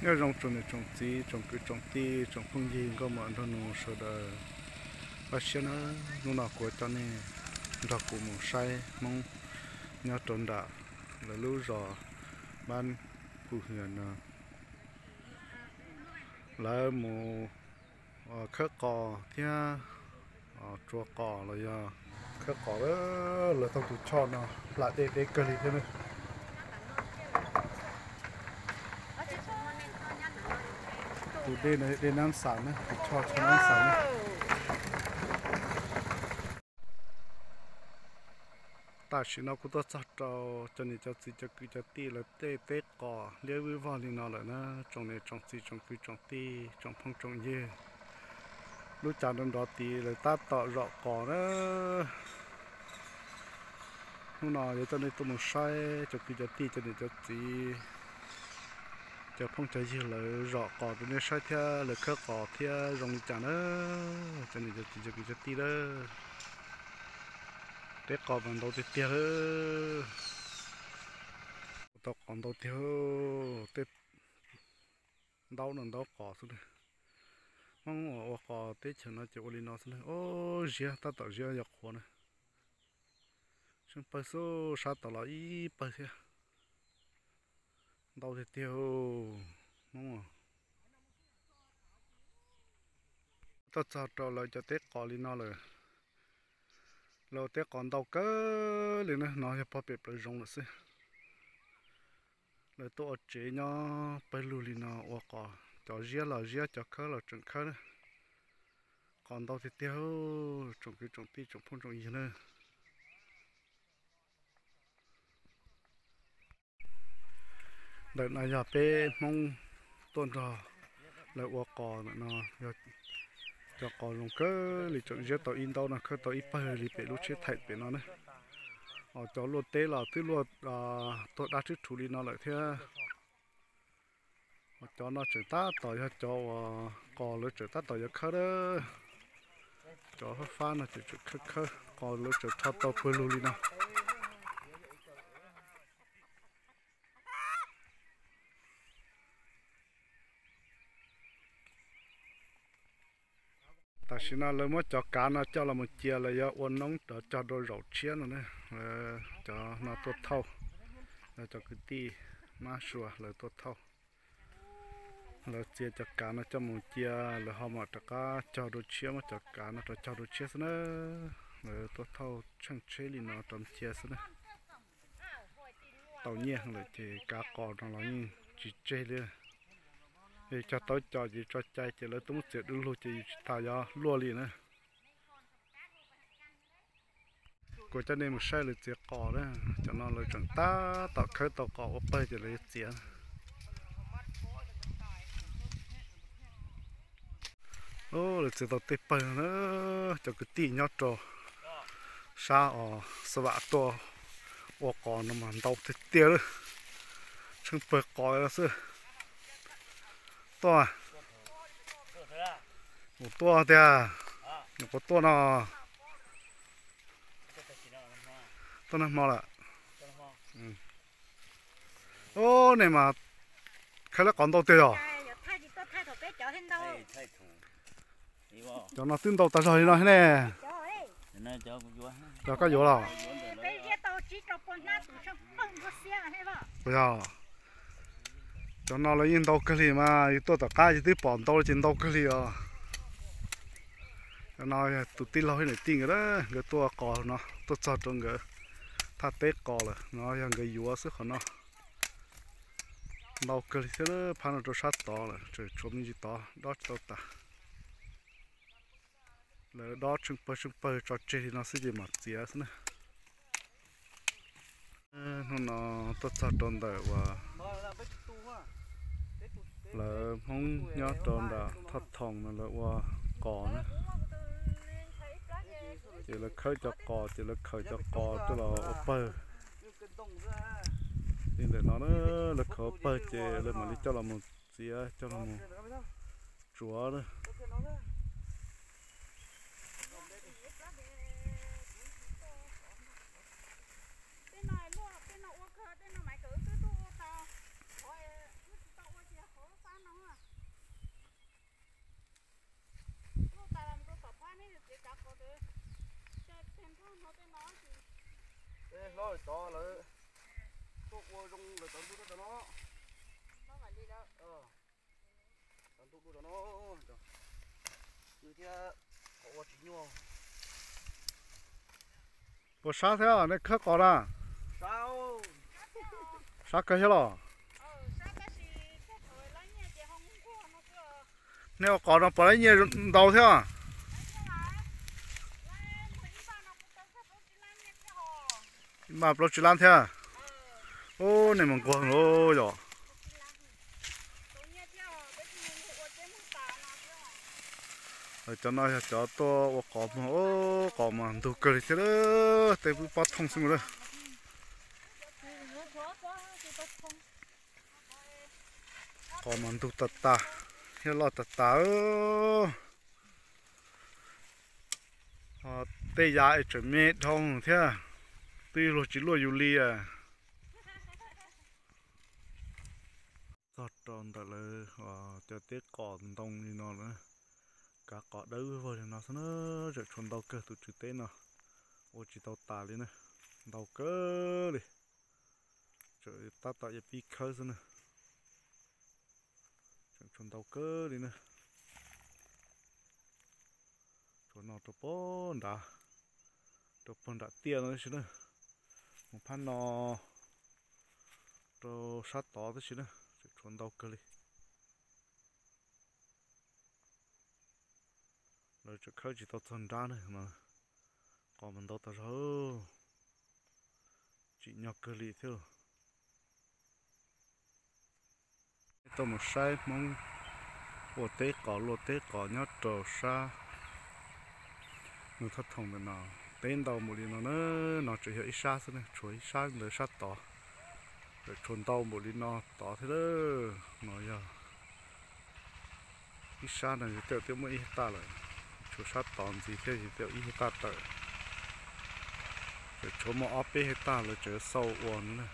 Nyob zoo tsoom niam tsoom txiv tsoom kwv tsoom tij tsoom phooj ywg nkauj muam nraug nus sawv daws, pab siab na, hnub no kuv coj nej nrog kuv mus saib Hmoob nyob rau nram lawv lub zos Npab Pu Hwm no. Lawv mus khawb qos thiab tsua qos los yog khawb qos. Lawv taug tus choj no plam dej deb kawg li thiab na. Tus dej no dej Nab Xas na, tus choj choj Nab Xas na. Tam sim no kuv tuaj txog rau cov niam cov txiv cov kwv cov tij lawv tej teb qos liab vwj vog li no lawm na, tsoom niam tsoom txiv tsoom kwv tsoom tij tsoom phooj tsoom ywg. Lub cas nrov nrov tid lawv tab tom zom qos na. Hnub no yuav coj nej tuaj mus saib cov kwv cov tij cov niam cov txiv cov phooj cov ywg lawv zom qos rau nej saib thiab lawv khawb qos thiab zoo li cas na. Cov niam cov txiv cov kwv cov tij lawm, teb qos mas ntau tiag tiag lawm. Tau qos ntau tiag, tej ntaub no ntaub qos xwb na. Hmoob uas ua qos teb chaws no ces ua li no xwb na. Ob, ziab tab tom ziab yog qhuav na. Tsheej pawg xwb, sab tod los ib pawg thiab. Ntau tiag tiag Hmoob. Tuaj txog rau lawv cov teb qos li no lawm. Lawv teb qos ntau kawg li na, no yog pog pem plaws zoov lawm xwb. Lawv tuaj ua tsev nyob pawg lug li no ua qos, cov ziab los ziab, cov khawb los tseem khawb na. Qos ntau tiag tiag, tsoom kwv tsoom tij tsoom phooj tsoom ywg na. Ntawm no yog peb Hmoob tuaj nrog lawv ua qos ntawm no, yog cov qos zoo kawg li, tseem ziab tau ib ntaub no, khawb tau ib pawg li pem lub tsheb thaim pem no na. Os, cov luaj teb los twb luaj tuag dab tshwb rhuv li no lawm thiab. Os, cov no tseem tab tom yog cov uas qos lawv tseem tab tom yuav khawb na. Cov fab fab no ces tseem khawb khawb, qos lawv tseem rho tau pawg lug li no. Tam sim no lawv muab cov kav no coj los mus cia, lawv yuav ua noob rov cog rau zaum tshiab no na. Cov no tuaj thauj, cov kwv tij mab sua lawv tuaj thauj. Lawv txiav cov kav no coj mus cia, lawv ho mam rov qab cog rau tshiab, muab cov kav no rov cog rau tshiab xwb na. Lawv tuaj thauj tsheej tsheb li no rov cia xwb na. Tau nyiaj lawm ces kav qos no los yeej tsis tseg li. Yog cog tau cos ces tso cai ces lawv tuaj muab txiav du lug ces yus tsis tas yuav luaj li na. Kuv coj nej mus saib lawv txiav qos na. Cov no lawv tseem tab tom khawb tau qos ua pawg ces lawv yuav txiav. Lawv txiav tau tej pawg na. Cov kwv tij nyob rau sab os, Xav Vam tuaj ua qos no mas ntau tiag tiag lawm. Tsheej pawg qos no xwb. Tuaj, mus tuaj tiag, nyuam qhuav tuaj no, tuaj nag hmo lawm. Ub, nej mas khawb lawv qos ntau tiag yog. Cov no twb ntau tag zog li no thiab ne. Yog koj yuav los? Yog, cov no lawv yeej ntau kawg li mas, yus tuaj tom qab yus twb pom ntau li ces ntau kawg li os. Cov no yog tus tij laug thiab niam tij nkawd, nkawd tuaj qos no tuaj txog rau nkawd thaj teb qos lawm, no yog nkawd yuav xwb qhov no. Ntau kawg li thiab, phab no rau sab tod lawm, tseem tshuav me ntsis tod dob tsis tau tas. Lawv dob tsheej pawg tsheej pawg tso tseg li no xwb ces mam txiav xwb na. Hnub no tuaj txog rau ntawm uas lawv Hmoob nyob rau nram Thoj Thoom no lawv ua qos na. Ces lawv khawb cov qos, ces lawv khaws cov qos coj los ua pawg. Li ntawm no na, lawv khaws ua pawg ces lawv mam li coj los mus txiav, coj los mus tsuav na. Tej hlob cov lawv tuaj ua zoo lawv tsaus ntuj tuaj rau no. Tsaus ntuj tuaj rau no, nws thiab qhov ua tsis nyuaj. Puas sab thiab nej khawb qos na? Sab kawg thiab los? Nej ua qos no puas laib nyiaj ntau thiab? Ib npaj plaub tsib lab thiab. Ub, nej mas nquag lawm yom. Cov no yog cov tuaj ua qos mog, qos mas ntug kawg li thiab, tej pub pob thooj xwb mas lawm. Qos mas ntug tas tas thiab loj tas tas. Tej yav es tseem me dhau thiab, twb luag tsis luaj yus li. Txog rau ntawm lawv cov teb qos ntoo li no lawm, kav qos dawb vog li no xwb na, tseem tshuav ntau kawg tus tswv teb no, ua tsis tau tas li na, ntau kawg li, tseem tab tom yuav pib khawb xwb na, tseem tshuav ntau kawg li na. Tshuav no rau puag nrad, rau puag nram tiaj no tib si na, mus phab no rau sab tod tib si na, tseem tshuav ntau kawg li. Lawv tseem khawb tsis tau txog nrab na, qos mas ntau tas zog, tsim nyog kawg li thiab. Tuaj mus saib Hmoob ua teb qos luaj teb qos nyob rau sab Nws Thoj Thoom ntawm no, teb ntau npaum li no na, no tseem yog ib sab xwb na, tshuav ib sab ntawd sab tod, tseem tshuav ntau npaum li no tod thiab lawm. No yog ib sab no yog tej zaum twb muaj ib hej taj lawm, tshuav sab tod ntxiv thiab yog tej zaum ib hej taj tawm, tseem tshuav muaj ob peb hej taj lawv tseem xau ua no na.